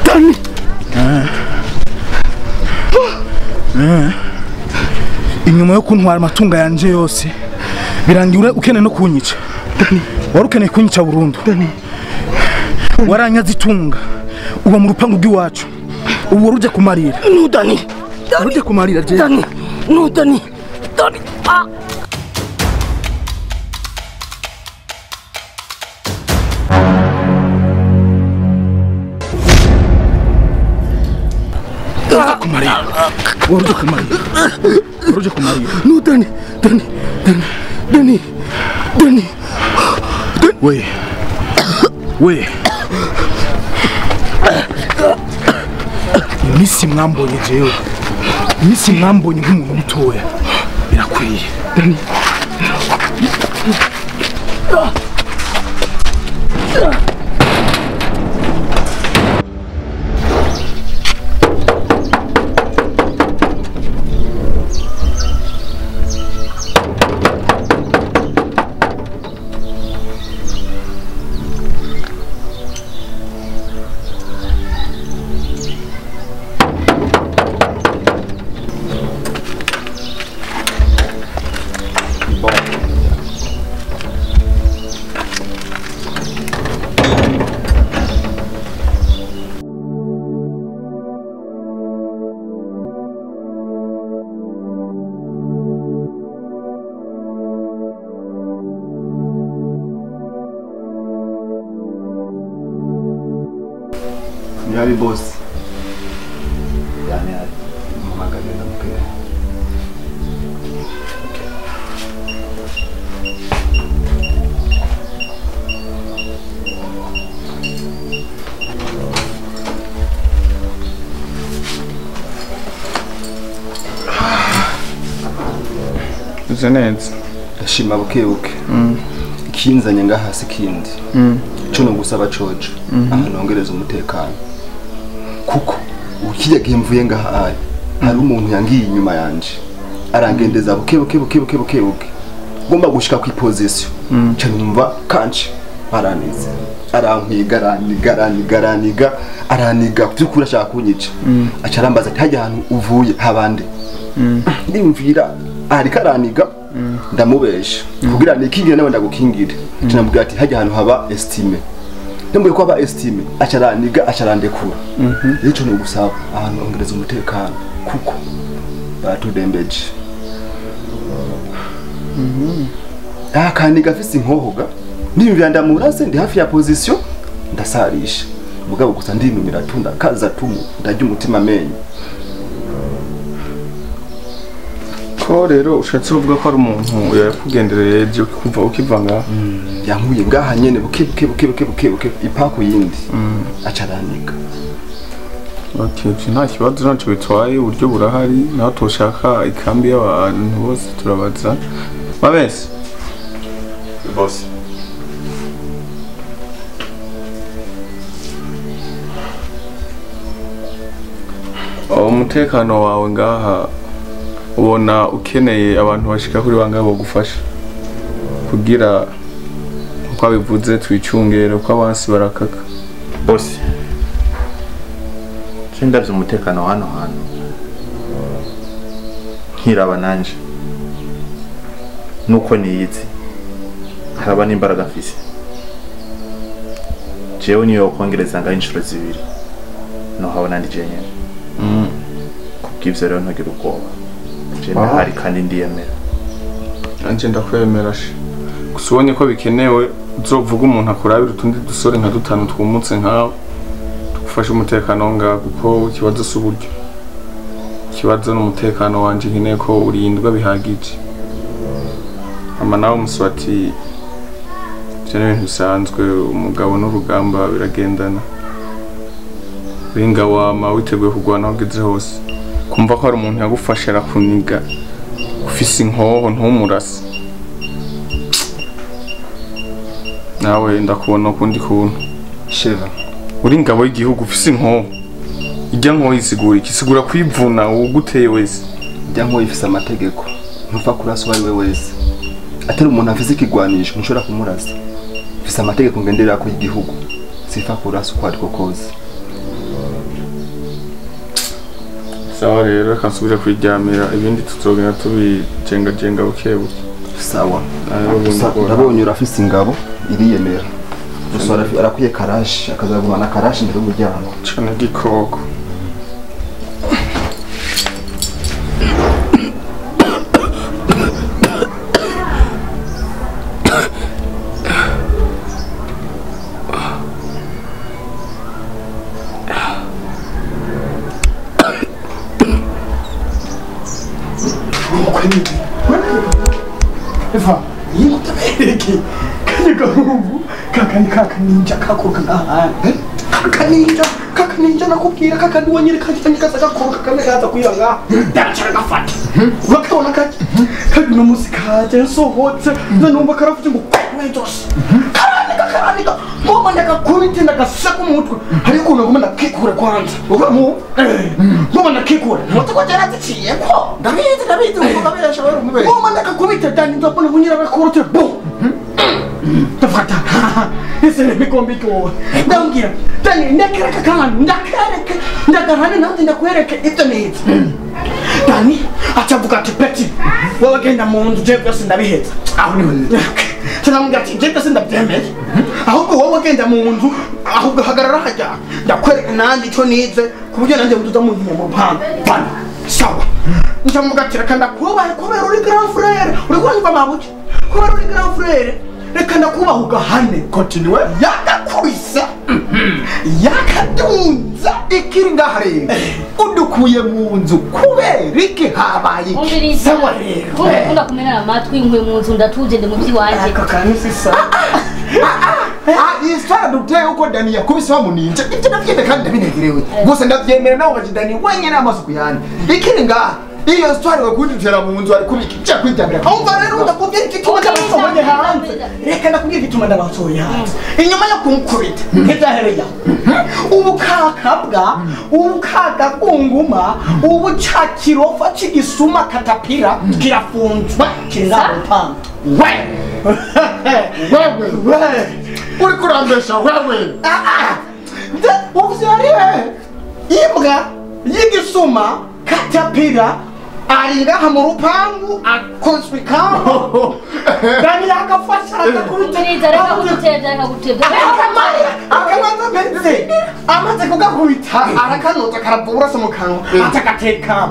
Dani. Inyuma yo kuntwara amatungo yanje yose birangira ukeneye no kunyica. Dani, wari ukeneye kunyica burundu. Dani, waranyaze itunga uba mu rupangu rw'iwacu, ubu wari uje kumarira. No Dani, wari uje kumarira je. Dani, no Dani, Dani. Ah. Wari uje kumarira. Wari uje kumarira. No Dani, Dani, Dani, Dani, Dani. We. We. Iminsi mwambonye jewe. Iminsi mwambonye nk'umuntu mutoya. Birakwiye. Dani. Nyari boss. Yani mpamagare ndamubwira. Uze neza. Ndashima buke buke. Ikinzanye ngaha si kindi. Cyo no gusaba cojo. Aha nongereza umutekano. Kuko ukijya gihe mvuye ngaha ari hari umuntu yangiye inyuma yanje arangendeza buke buke buke buke buke buke ngomba gushika ku position cyo numva kanje baranize arankwiga araniga araniga araniga araniga byukuri ashaka kunyica aca arambaza ati hajya ahantu uvuye habande ndimvira ariko araniga ndamubesha kugira nikingire nawe ndagukingire tunamubwira ati hajya ahantu haba estime ndambuye ko aba estime acaraniga acarandekura rero no gusaba ahantu ongereza umutekano kuko batudembeje akaniga afise inkohoga ndimvira ndamurase ndi hafi ya position ndasarisha mugabo gusa ndinumira tunda kaza tumu ndarya umutima amenyo ko rero ushatse uvuga ko ari umuntu yakugendereye je kuva ukivanga yankuye ngaha nyene buke buke buke buke buke buke ipaku yindi acaraniga. Okay, nta kibazo ntacyo bitwaye uburyo burahari naho toshaka ikambi y'abantu bose turabaza babese boss. Umutekano wawe ngaha ubona ukeneye abantu bashika kuri bangahe bogufasha kugira uko abivuze twicungere uko abansi barakaka. Boss, ndavye umutekano hano hantu nkiraba nanje nuko niyizi haraba n'imbaraga mfise jewe niyo kongereza ngaho inshuro zibiri no habona ndi je nyene kubw'ivyo rero ntagira ubwoba je ndahari kandi ndiyemera. Nanje ndakwemera she gusa ubonye ko bikenewe uzovuga umuntu akurabira utundi dusore nka dutanu twumutse nkawe tugufashe umutekano ngaho kuko ikibazo si uburyo ikibazo n'umutekano wanje nkeneye ko urindwa bihagije. Ama nawe umuswati ivyo ni ibintu bisanzwe umugabo n'urugamba biragendana ringa wama witeguye kurwana aho ugeze hose kumva ko hari umuntu yagufashe arakuniga ufise inkoho ntumurase Nawe ndakubona ukundi kuntu. Sheva. Uri ingabo y'igihugu ufise inkoho. Ijya nkoho isigura iki? Isigura kwivuna uwuguteye wese. Ijya nkoho ifise amategeko. Ntupfa kurasa uwo ari we wese. Atari umuntu afise ikigwanisho ntushobora kumurasa. Ifise amategeko ngenderako y'igihugu. Sifa kurasa uko ariko kose. Sawa rero reka nsubire kwiryamira ibindi tuzogenda tubijengajenga buke buke. Sawa. Ndabonye urafise ingabo iriyemera. Gusa arakwiye karashi akazagumana karashi imbere y'umuryango. Cana gikoko. Eva, yimutabereke kanyagahungu kakandi kakaninja kakuruka ngaha kakaninja nakubwira kakandi wanyere kanyikaza kakuruka kamwe kaza kwira ngaha ndacara gafata urakabona kake kandi uno munsi kaje nsohotse nanumva karavuze ngo kwejose karanika ngoma ndakakubite ndagasaka umutwe ariko ukuntu ngoma ndakikura kwanza ukamu ngoma ndakikura ntuko jaraziciye ko ndabizi ukabesha wewe umubesha ngoma ndakakubite dani ndabona bunyira bakurute bo ndafata ese nemikombe ko ndambwira dani ndakereka kandi ndakereka ndagahana nanjye ndakwereke ibyo neza dani acavuga ati peti wowe genda mu nzu je byose ndabiheza aho ni tunamubwira ati je byose ndabyemeye ahubwo wowe genda mu nzu ahubwo hagarara hajya ndakwereka nanjye icyo nize ku buryo nanjye nduza mu nkinya mu rupangu bana sawa ndamuvuga ati reka ndakubahe kubera uri grand frère uri kunyumva mabuke kubera uri grand frère reka ndakubaha ugahane continue yakakubise yakadunza ikiri ngaha rero udukuye mu nzu kubera iki habaye iki sawa rero ukunda kumenana amatwi nkwe mu nzu ndatuje ndi mu by'iwanjye aka kantu si sawa iyi duteye uko Dani yakubise wa muninja ibyo ndabyemera kandi ndabinezerewe gusa ndabyemera nawe waje Dani wenyine amaso kuyandi ikiri ngaha iyo story wakujutera mu nzu ari kubika icya kwitabira umva rero ndakubwira igituma ndabasohoye hanze reka ndakubwira igituma ndabasohoye hanze inyuma yo kumukubita ntizahereye ubukakabwa ubukagagunguma ubucakirofa c'igisuma katapira kirafunzwe kirazarupanga we wewe uri kurambesha wewe uvyarihe imbwa y'igisuma katapira ari ngaha mu rupangu akozwe kamo Dani yakafasha akakubita akamanza meze amaze kugakubita arakanota karavura se mu kanwa atagateka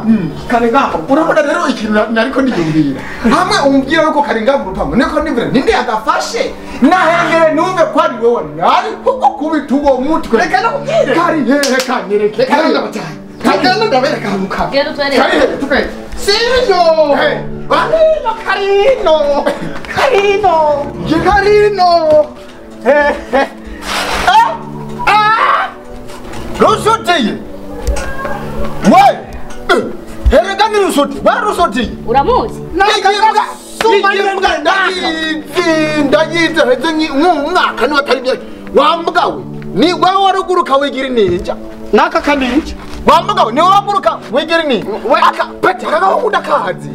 kari ngaho urabona rero ikintu nariko ndiyumvira hamwe umbwira yuko kari ngaho mu rupangu niko ndimvira ninde yagafashe nahengere numve ko ari wowe nari kugukubita uwo mutwe reka nakubwire kari hehe kanyereke kari ndabatanye kagenda ndabereka ahantu kabi kari hehe tukwereke Siyo! Karino! Karino! Karino! Rusutiye! We! Erega ni rusuti! Wa rusutiye! Uramuzi? Ndayizi heze nk'umwaka niba atari myaka wambwa we ni wewe waruguruka wigira ninja naka kaninja wambuga ni waguruka wigira ni aka peti akagahungu ndakazi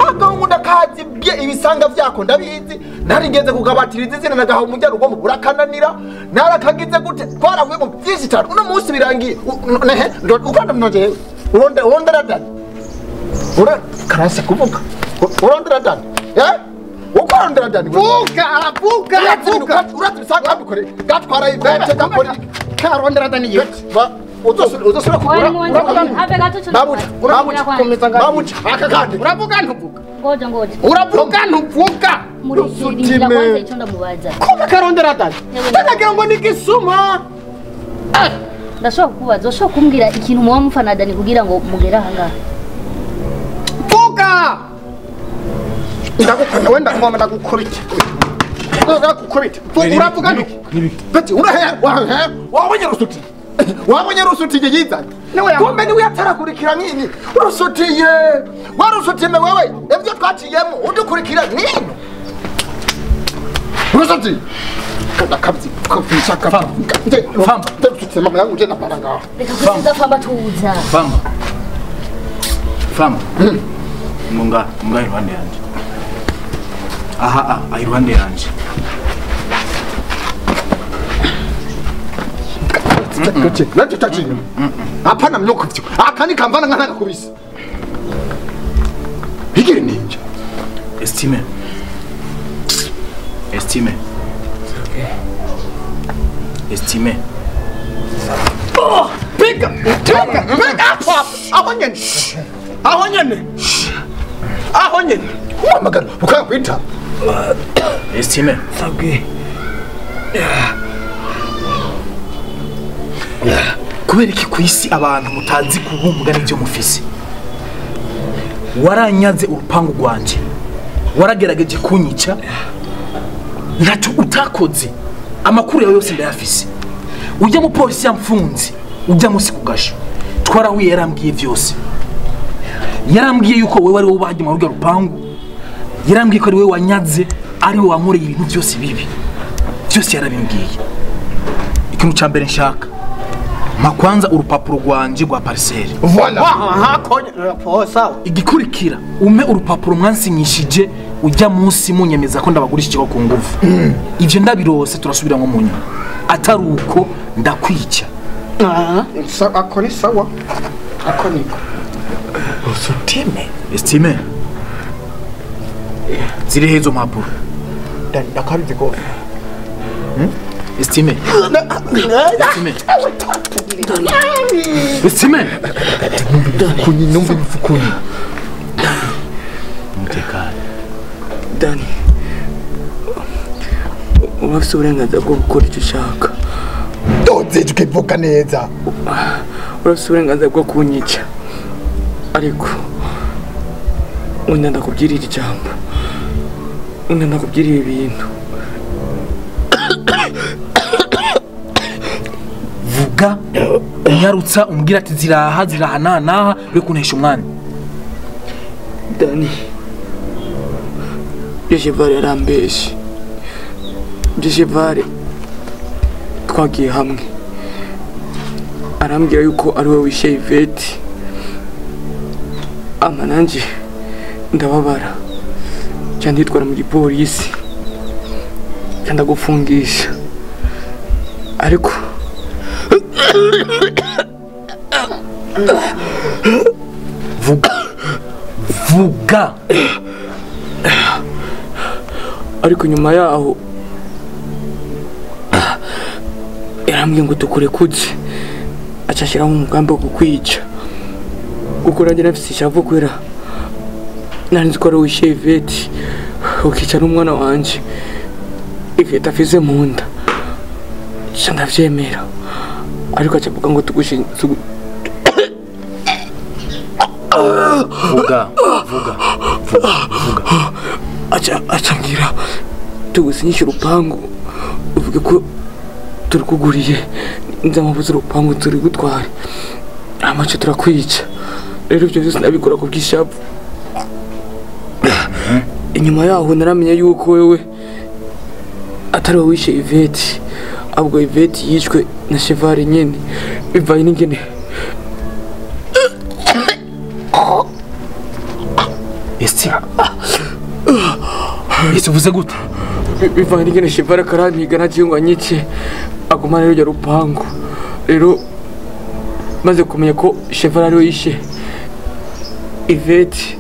agahungu ndakazi bye ibisanga vyako ndabizi narigeze kugabatiriza izina nagaha umujyarugo mu burakananira narakagize gute twaravuye mu byinshi cyane uno munsi birangiye nehe ukanda mnoje urondera dani ura karasa kuvuga urondera dani eh ukorondera dani vuga vuga vuga uratsanga bikore gatwara ibete gakora karondera dani yewe uzosubira kugura babuja aka kandi uravuga ntuvuga ngoja ngoja uravuga ntuvuga murindira kwanza icyo ndamubaza kuba karondera dani ndagira ngo ni gisuma ndashobora kukubaza ushobora kumbwira ikintu muba mufana Dani kugira ngo mugere aha ngaha vuga ndagukunda wenda ngomba ndagukubita ndagukubita uravuga ntuvuga urahe wabonye rusuti wabonye rusutiye yizanye kumbe niwe yatarakurikira nini urusutiye warusutime wewe ibyo twaciyemo udukurikira nino Urasati. Kada kabzi kofisha kapa. Famba. Mama yangu tena paranga. Reka kusiza famba tuza. Famba. Famba. Munga iruhande yanje. Aha iruhande yanje. Nacho tachi. Hapana mnyoko. Akani kambana ngana kubisa. Higiri ninja. Estime. Estime. Okay. Estime. Oh, piga. Piga. Piga. Ahonyen. Ahonyen. Ahonyen. Uhamagara ukakwita. Estime. Sabwe. Kubera iki kwisi abantu mutazi kubumbwa n'ibyo mufise. Waranyaze urupangu rwanje. Waragerageje kunyica. Ntacyo utakoze. Amakuru yawe yose ndayafise. Ujya mu polisi yamfunze, ujya musi kugasho. Twarahuye yarambwiye vyose. Yarambwiye yuko wewe ari wowe baje mu rugo rupangu. Yarambwiye ko ari wewe wanyaze, ari wowe wankoreye ibintu byose bibi. Byose yarabimbwiye. Ikintu ca mbere nshaka. Makwanza urupapuro rwanje rwa parcelle. Voilà. Igikurikira ume urupapuro mwansinyishije ujya munsi munyemeza ko ndabagurisha ikigo ku nguvu. Ivyo ndabirose turasubira nko munyuma. Atari uko ndakwica. Ako ni sawa. Ako niko. Usutime. Estime. Ziri hezo mpapuro. Ndakabizi gose. Estime. Estime. Estime. Kunyi numva ibifukunyi. Mutekane. Dani. Urafise uburenganzira bwo gukora icyo ushaka. Doze tukivuga neza. Urafise uburenganzira bwo kunyica. Ariko unyanda kubyirira ijambo. Unyanda kubyirira ibintu. Vuga unyarutsa umbwira ati ziraha ziraha naha uri kuntesha umwanya. Dani. Jevare yarambeshe. Jevare twagiye hamwe. Arambwira yuko ari we wishe Yvette. Ama nanje ndababara. Cyanditwara mu gipolisi. Ndagufungisha. Ariko vuga vuga. Ariko nyuma yaho yarambwiye ngo tukurekuze, acashiraho umugambi wo kukwica. Kuko nanjye nafise ishavu kwera nari nzi ko ari wishe Yvette ukica n'umwana wanje Yvette afise mu nda. Ndavyemera ariko acavuga ngo tugushe. Vuga vuga vuga. Acambwira tugusinyishe urupangu uvuge ko turikuguriye nzamubuze urupangu turi gutwara amace turakwica. Rero ibyo byose nabikora ku bw'ishavu. Inyuma yaho naramenye yuko wewe atari wowe wishe Yvette, ahubwo Yvette yishwe na Chevale nyene bivaye n'ingene. Esti Esti uvuze gute? Bivaye n'ingene Chevale akarantiga nagiye ngo anyice agumane rujya rupangu. Rero maze kumenya ko Chevale ariwe yishe Yvette,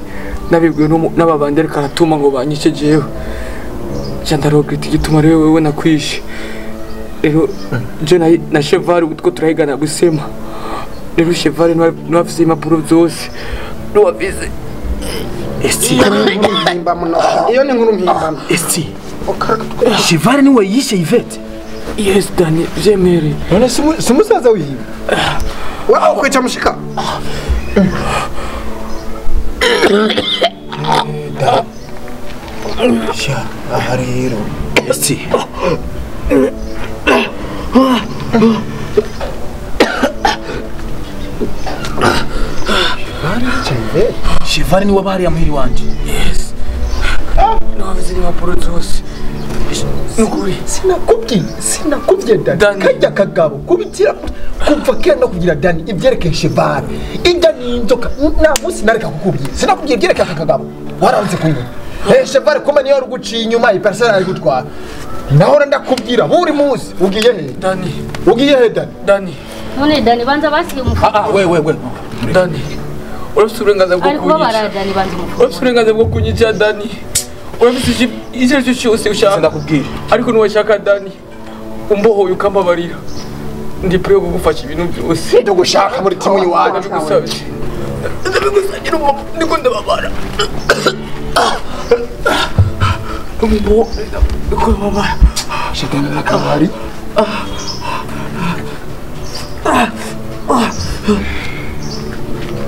nabibwiwe n'ababandi ariko aratuma ngo banyice jewe. Ndarogreta igituma rero wewe nakwishe. Rero je na Chevale utwo turahigana gusema. Rero Chevale niwe afise impapuro zose niwe afise. Esti iyo ni nkuru mpimbano. Esti Chevale niwe yishe Yvette. Yes Dani, vyemere. None si musaza wiwe wawe kwica mushika. Sha aha rero Esti Chevale niwe bari ya muhiri wanje. Yes. Niwe afise impapuro zose. Nukuri Sinakubwiye Dani. Kajya kagabo kubitira kuva kera no kugira Dani ibyerekeye Cheval. Ijya ni inzoka nta munsi nareka kukubwira. Sinakubwiye ibyerekeye aka kagabo. Waranze kunywa. Cheval kuma niyo ari guciye inyuma ipersona ari gutwara. Nahora ndakubwira buri munsi ugiye he? Dani. Ugiye he Dani? Dani. None Dani banza basi umufungo. We. Dani. Urafite uburenganzira bwo kunyica. Dani banza umufungo. Urafite uburenganzira bwo kunyica Dani. Urafite icyo aricyo cyose ushaka. Ndakubwira. Ariko nuwashaka Dani umbohoye ukambabarira. Ndi pre kugufasha ibintu byose. Ndugushaka muri timu yiwacu. Ndabigusabye. Ndabigusabye ndiko ndababara. Ndiko ndababara. Shetani nakabari.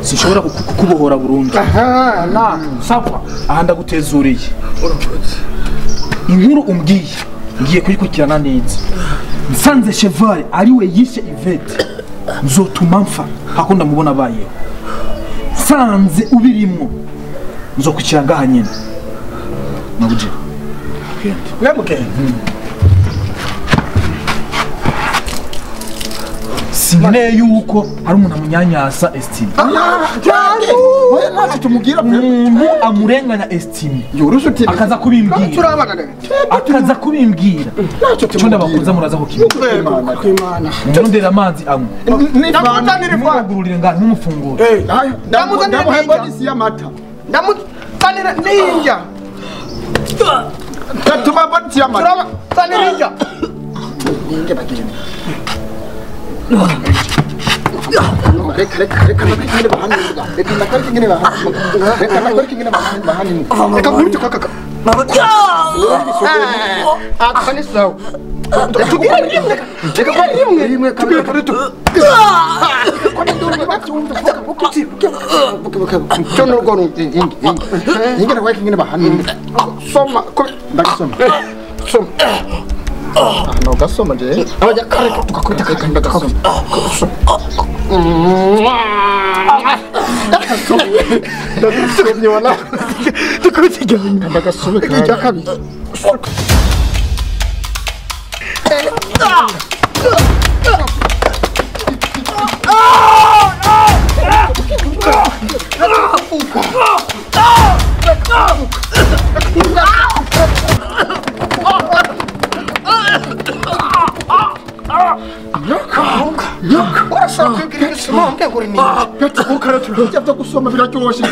Sinshobora kukubohora burundu. Aha, na sawa. Aha ndagutezuriye. Inkuru umbwiye ngiye kuyikurikirana neza. Nsanze Cheval ari we yishe Yvette. Nzotuma mfa hako ndamubona abayeho. Nsanze ubirimwo nzokwicira ngaha nyene. Nabuje. Wemuke. Sinkeneye yuko hari umuntu amunyanyasa Estime. Oya ntacyo tumubwira umuntu amurenganya Estime. Akaza kubimbwira. Akaza kubimbwira. Ntacyo ndabakunza muraza kukibwira. Murondera amazi anywe. Ndamuzanira ngaha ntumufungure. Ndamuzanira bonisi y'amata. Ndamuzanira n'injya. Ndatuma bonisi y'amata. Turamuzanira injya. Ninjye bagenda. Reka No gasoma je. Abajya kareka tukakubita kanda gasoma. Ndagasomye wala. Tukubita igenda ndagasome kandi. Kabiri. Gusoma biraryoshe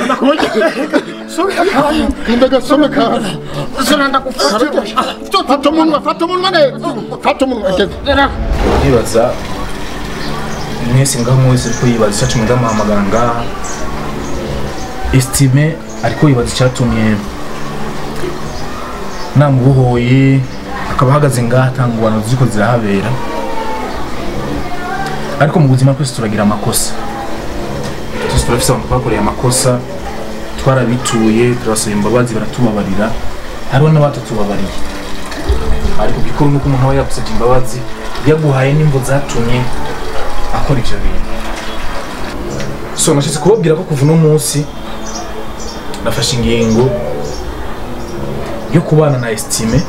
nkibaza mwese ngaho mwese ariko yibaza icyatumye ndamuhamagara ngaha. Estime ariko yibaza icyatumye namubohoye akaba ahagaze ngaha atanga ubuhanuzi ziko zirahabera. Ariko mu buzima twese turagira amakosa. Twese turafise abantu twakoreye amakosa, twarabituye, turasaba imbabazi baratubabarira, hariho n'abatatubabariye. Ariko gikuru nuko umuntu aba yagusabye imbabazi, yaguhaye n'imvo zatumye akora ivyo bintu. So nashatse kubabwira ko kuva uno munsi nafashe ingingo yo kubana na Estime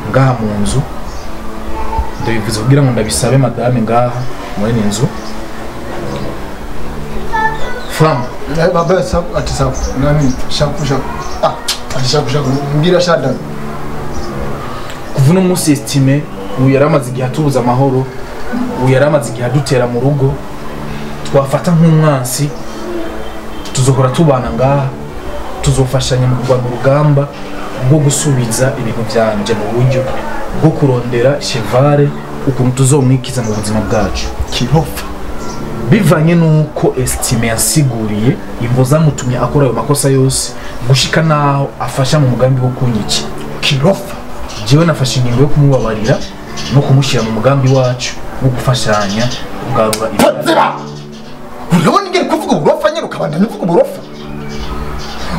ngaha mu nzu. Ndabivuze kugira ngo ndabisabe madame ngaha muri ni nzu. Fam baba ati sawa nani shaku ah ati shaku mbira shada. Kuva uno munsi Estime uyu yaramaze igihe atubuza amahoro, uyu yaramaze igihe adutera mu rugo, twafata nk'umwansi, tuzohora tubana ngaha, tuzofashanya mu kurwana urugamba rwo gusubiza ibintu byanje mu buryo bwo kurondera Chevale ukuntu tuzomwikiza mu buzima bwacu. Kirofa bivanye nuko Estime yasiguriye imvo zamutumye akora ayo makosa yose gushika naho afasha mu mugambi wo kunyica. Kirofa jewe nafashe ingingo yo kumubabarira no kumushyira mu mugambi wacu wo gufashanya kugarura ibyo. Urabona ingere kuvuga uburofa nyine ukabandanya uvuga uburofa.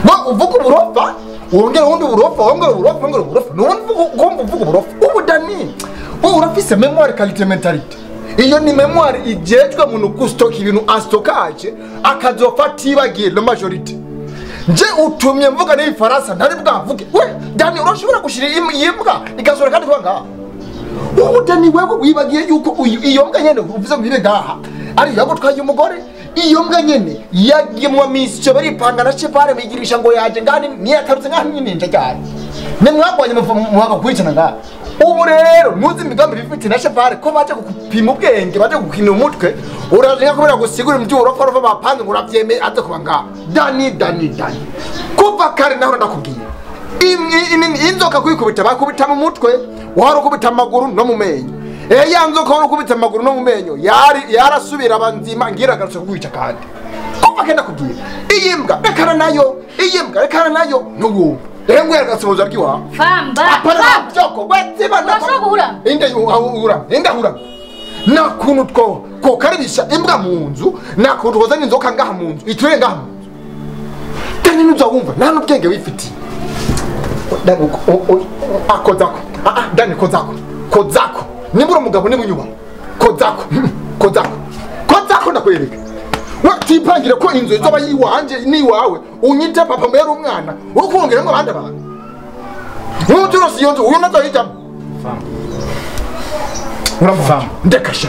Wa uvuga uburofa wongera undi uburofa wongera uburofa wongera uburofa nubundi ugomba uvuga uburofa. Ubu Dani wowe urafise memoire qualité mentalite. Iyo ni memoire ijejwe umuntu gustoka ibintu astokaje akazofata ibagiye la majorité. Nje utumye mvuga n'ifaransa ntari bwavuge. We Dani urashobora gushira imbwa igasura kandi kuba ngaha. Ubu Dani wewe wibagiye yuko iyo mbwa nyene uvuze ngo ibe ngaha. Ari yagutwaye umugore iyo mbwa nyene yagiye mu misi baripanga na Chevare bigirisha ngo yaje ngani niyatarutse ngaha ninje cyane. Nimwagwanye muhaga kwicana ngaha. Ubu rero muzi imigambi bifite na Chevare ko baje gupima ubwenge baje gukina umutwe uraje kubera gusigura imbyuro ko ruva bapanze ngo uravyemeye aze kuba ngaha. Dani Dani Dani kuva kare naho ndakubwiye inzoka kuyikubita bakubita mu mutwe warukubita amaguru no mu menyo. Ya nzoka warukubita amaguru no mu menyo yari yarasubira abanzima ngira agarutse kugwica kandi. Kuva kenda kubwira iyi mbwa rekana nayo iyi mbwa rekana nayo n'ubu rero ngo yaragasoza ryiwa. Famba apana byoko wetsiba ndakubura inde uhura inde hura nakuntu two kokaribisha imbwa mu nzu nakuntu twozana inzoka ngaha mu nzu iture ngaha mu nzu. Dani nuzawumva nta n'ubwenge wifitiye. Dani akozako Dani kozako kozako nimbura umugabo nibunyuba kozako kozako kozako ndakwereka. Watipangire ko inzu izoba yiwanje ni wawe unyite papa mbere umwana ukongeramo abandi abantu. Ntuturose iyo nzu uyu nazohitamo. Famba. Ndekasha.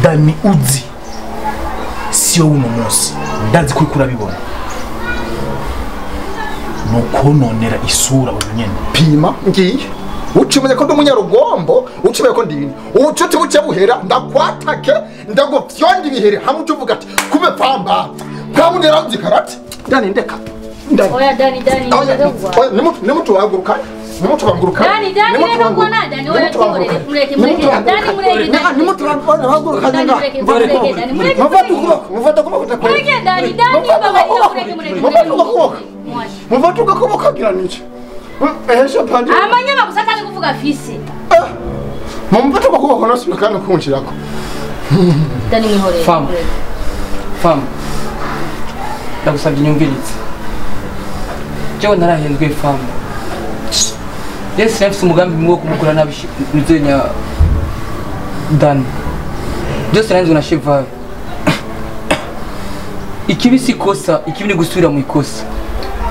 Dani uzi siyo uno munsi ndazi ko kurabibona. Nukononera isura ubunyene. Pima ngiye ucimenye ko ndi umunyarugombo ucimenye ko ndini ubucuti buce buhera ndakwatake ndagufyonda ibihere hamwe ucuvuga ati kube pamba pamundera uzikarate. Dani ndeka. Dani oya Dani Dani oya nimutu waguruka nimutu wanguruka Dani Dani reka kuona Dani oya mureke mureke Dani mureke Dani nimutu wanguruka Dani mureke Dani mureke mufata kuboko mureke Dani Dani baba mureke mureke mufata kuboko gira niche ehesha pande amanyama gusatana kuvuga fisi mumfata kuboko nasubira kandi kunshirako. Dani mwihorere. Fam Fam ndagusabye inyumviritse. Jewe narahenzwe fam. Yes nafise umugambi mwo kumukora nabi nzenya Dani. Byose narahenzwe na Chevare. Ikibi si kosa, ikibi ni gusubira mu ikosa.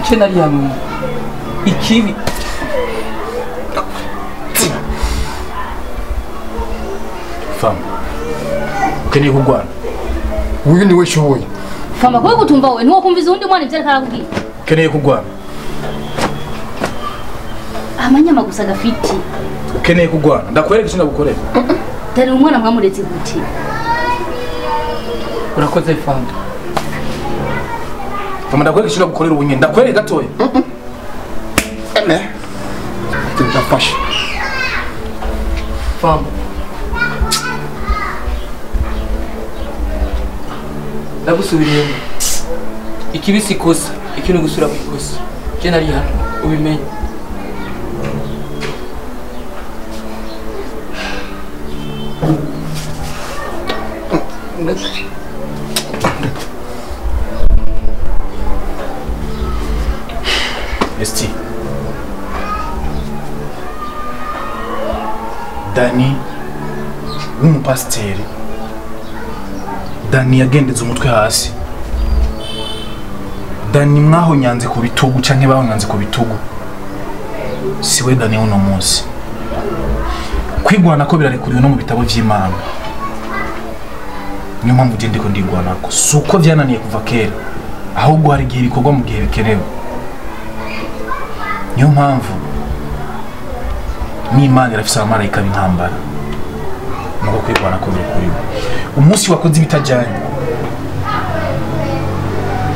Nce nari hamwe. Ikibi Fam ukeneye kugwana uyu niwe shoboye. Famba ko gutumva we ntuwo kumviza undi mwana ivyo arakubwiye. Ukeneye kugwana amanyama gusa gafiti. Ukeneye kugwana ndakwereka icyo ndagukorera. Dani umwana mwamuretse gute? Urakoze Famba. Famba ndakwereka icyo ndagukorera ubu nyine ndakwereka gatoya. Eme ndafashe Famba ndagusubiriyemo. Ikibi si ikosa, ikintu gusubira mu ikosa. Je nari hano ubimenye. Esti Dani w'umupasiteri Dani yagendeze umutwe hasi. Dani mwahonyanze ku bitugu canke bahonyanze ku bitugu siwe Dani uno munsi. Kwigwana ko birarekuriwe no mu bitabo vy'Imana. Niyo mpamvu ugende ndiko ndigwanako suko vyananiye kuva kera ahubwo hari igihe bikorwa mu gihe bikenewe. Niyo mpamvu n'Imana irafise abamarayika b'intambara nuko kwigwana ko birekuriwe. Umunsi wakoze ibitajyanye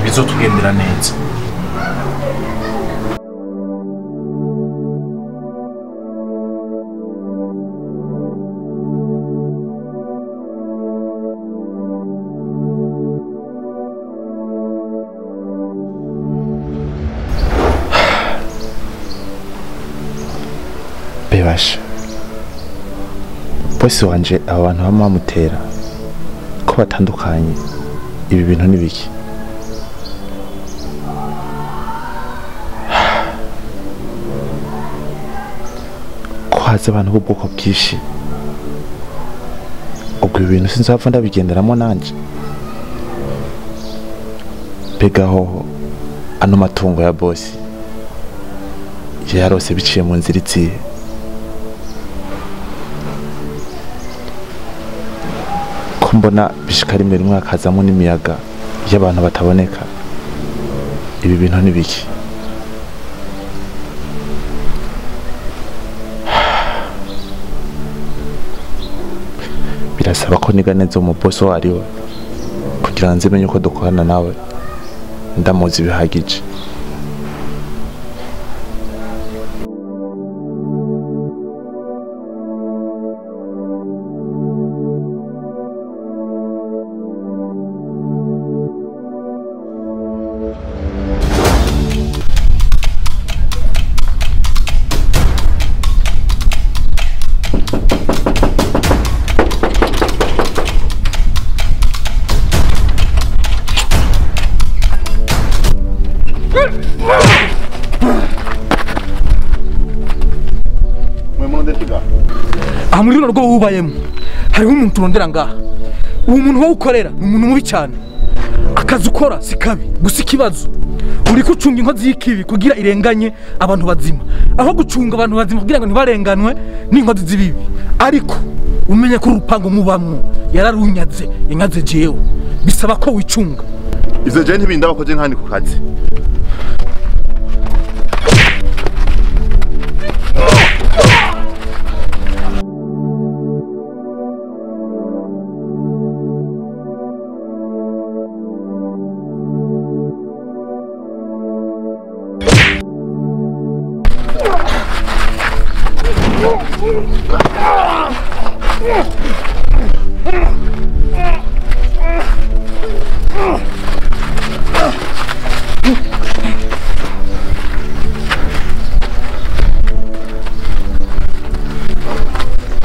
bizotugendera neza. Bebasha bose wanje aba bantu bamwe bamutera ko batandukanye ibi bintu ni biki? Ko haza abantu b'ubwoko bwinshi ubwo ibi bintu sinzapfa ndabigenderamo nanje. Mbega hoho Ano matungo ya bosi yarose biciye mu nzira izihe? Ko mbona bishika rimwe rimwe hakazamo n'imiyaga y'abantu bataboneka, ibi bintu ni biki? Birasaba ko niga neza umubosi uwo ari we kugira ngo nzimenye uko dukorana nawe, ndamuzi bihagije. Aha muri runo rugo wubayemo hariho umuntu urondera ngaha. Uwo muntu wowe ukorera ni umuntu mubi cyane. Akazi ukora si kabi, gusa ikibazo uriko ucunga inkozi y'ikibi kugira irenganye abantu bazima, aho gucunga abantu bazima kugira ngo ntibarenganwe n'inkozi z'ibibi. Ariko umenye ko urupango mubamwo yararunyaze, yanyaze jewe, bisaba ko wicunga. Ivyo je ntibindaba ko je nkandi ku kazi.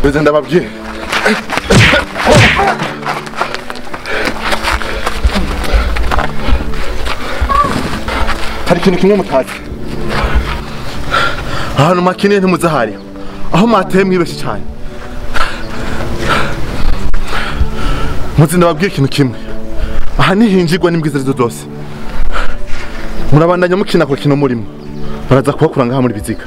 Beze ndababwiye. Hari ikintu kimwe mutazi. Ahantu makiniye ntimuzahari. Aho mwateye mwibeshe cyane. Muzi ndababwiye ikintu kimwe. Aha nihinjirwa n'imbwiza arizo zose. Murabandanya mukina ku kino murimo. Baraza kubakura ngaha muri biziga.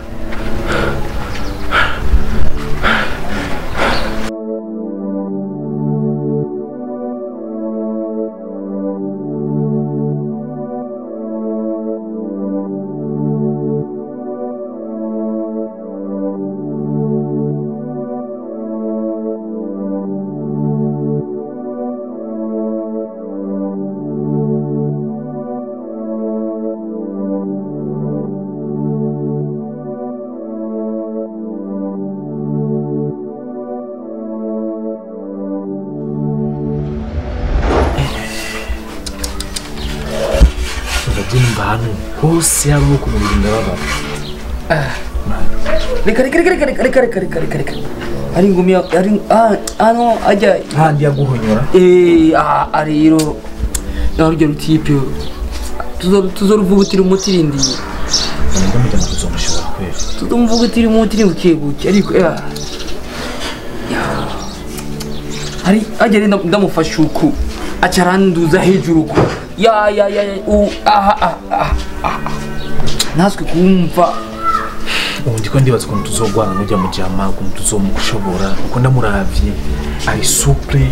Ahantu hose hari ku mubiri ndababara. Reka reka reka reka reka reka reka reka reka ari ngumi ari ano ajya handi yaguhonyora ariro naryo rutipe tuzoruvugutira umuti rindiye ndamujya tuzomushobora kwera tuzomuvugutira umuti bukebuke ariko ari ajya ndamufasha uku acaranduza hejuru ko ya ya ya u aha aha aha naswe kumva ubundi ko ndibaza ukuntu tuzogwana n'ujya mu jama ukuntu tuzomushobora uko ndamuravye ari souple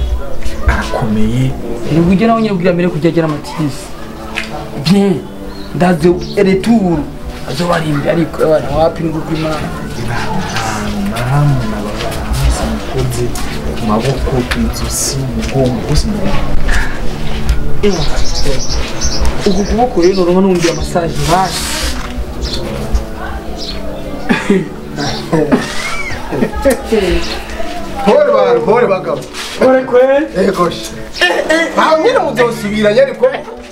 arakomeye ni ujya nawe nyine kugira mbere kujya agera amatisi bien ndaze retour azobarimbe ariko abana wapi ngo kwimana nahamu nababara hasi mukoze ku maboko ku izosi umugongo hose ndababara. Uku kuboko rero noneho numvira massage hasi. Pole bantu, pole bagabo. Pole kweli? Ego she. Aho nyine muzosubiranye ariko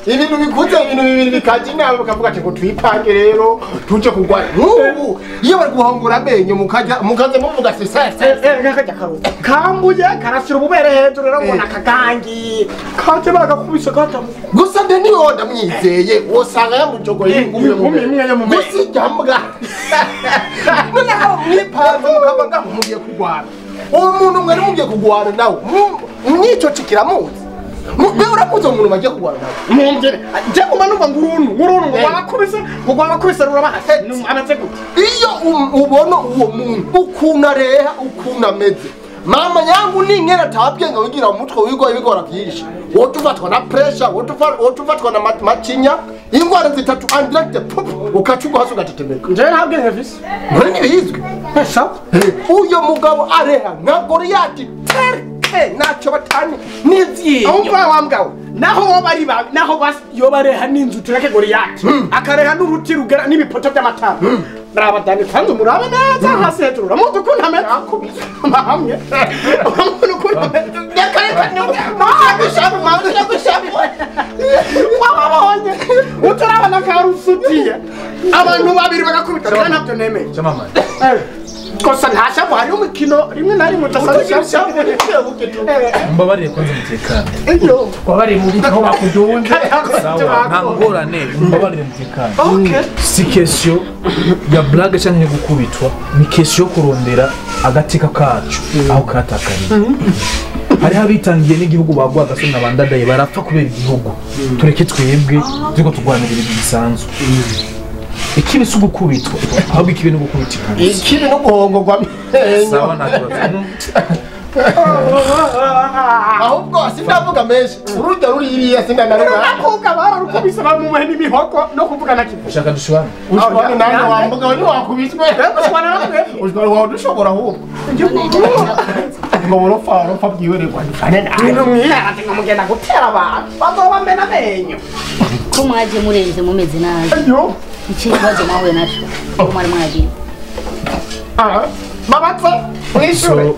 ibintu bikuze ibintu bibiri bikaje inama bakavuga ati ngo twipange rero tuje kurwanya. Nk'ubu iyo bari guhongora amenyo mukaja mukaze muvuga se se se kakajya karuta. Kambuye karashyira ububere hejuru rero ngo nakagangi. Kaje bagakubise katamu. Gusa nde niwe ndamwizeye wosanga yamujogoye ingumi imwe yo mu menyo. Gusa ijyambwa. None aho mwipanze mukava ngaho mugiye kurwana. Uwo muntu mwari mugiye kurwana nawe mwico cikiramuzi. Mbe urakuze umuntu bagiye kurwana nawe. Mumbwire je kuma numva ngurunu ngurunu ngo bakubise ngo bakubise rurabahase amaze gute. Iyo ubona uwo muntu ukuntu areha ukuntu ameze mama yangu ningera tabwenga wigira umutwe wigwa ibigora byinshi wote ufatwa na pressure wote ufatwa na macinya ingwara zitatu andirect pop ukacugwa hasi ugatetemeka. Nje ntabwe mfise none ntibizwi uyo mugabo areha nka Goliyati terke ntacyo batani n'ivyinyo. Umva wa mugabo naho wo bari ba naho bas yo bareha n'inzu tureke Goliyati akareha n'uruti rugera n'ibipoto by'amatara. Brava Dani kwanza murabe neza hasi hejuru uramuzi ukuntu ameze hamwe uramuzi ukuntu ameze wababonye uturabona karusutiye abantu babiri bagakubita kandi ntabyo nemeye kosa nta shavu hari umukino rimwe na rimwe utasaba mbabarire kwanza umutekano twabari mu biko bakudunze sawa nta ngorane mbabarire umutekano. Si question ya blague canke gukubitwa ni question yo kurondera agateka kacu aho katakariye. Hariho abitangiye n'igihugu bagwa agasoni abandadaye barapfa kubera igihugu tureke twebwe turiko turwanira ibintu bisanzwe. Ikibi si ugukubitwa ahubwo ikibi ni ugukubitika ikibi no guhongorwa sawa nta kibazo. Ahubwo sindavuga menshi urujya ruri iriya sindanarura nakuga bararukubise bamumuhe n'imihoko no kuvuga na kimwe. Ushaka dushwana ushwana nande wambuga we wakubiswe ushwana namwe ushwana wawe dushobora ahubwo ngo uropfa uropfa byiwererwa dushane nawe ibintu mwihara ngo mugenda gutera abantu bazobamena amenyo ko mwaje murenze mumeze nabi. Iki kibazo mwahuye naco ko mwari mwagiye babatse mwishure.